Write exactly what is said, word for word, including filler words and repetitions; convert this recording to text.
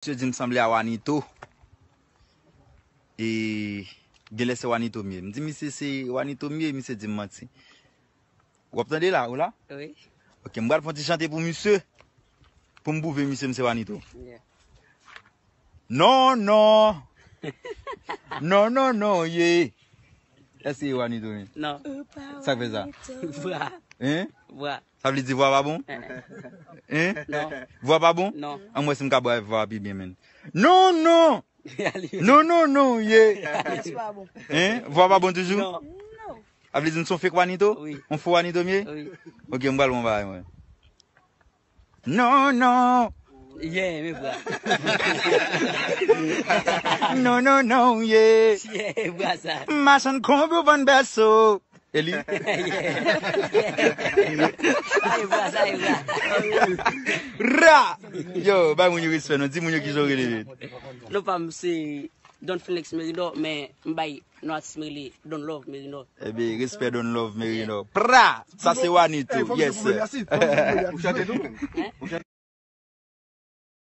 Misye di m sanble a Wanito. E genlè se Wanito m ye. M di misye se Wanito m ye, misye di m manti. W ap tande la, ou la? Wi. Ok, m pral fè yon ti chante pou misye. Pou m pwouve misye m se Wanito. Yeah. Non, non. Non, non, non, ye. Èske se Wanito, men? Non. Sa k fè sa? Vwa. Hein? Vwa. Sa vle di vwa pa bon? Eh, eh. Hein? Non. Vwa pa bon? Non. An mwen si m ka bwè vwa pi byen, men. Non, non. Alè. Non, non, non, ye. Alè. Hein? Vwa pa bon toujou? Non. A vle di m se yon fake Wanito? Wi. Yon fo Wanito m ye? Wi. Ok, m pral bon bagay, mwen. Non, non. Yeah, men vwa. Non, non, non, ye. Yeah, vwa sa. Machann konbyo vann bèso. E li? Yeah. Sa e vwa, sa e vwa. Ra! Yo, bay moun yo respè, non. Di moun yo ki jan w rele. Non pa m se Don Felix Meridor, men m bay non atis m rele Don Love Meridor. Ebe, respè Don Love Meridor. Pra! Sa se Wanito, yes sir. Ou chante tou?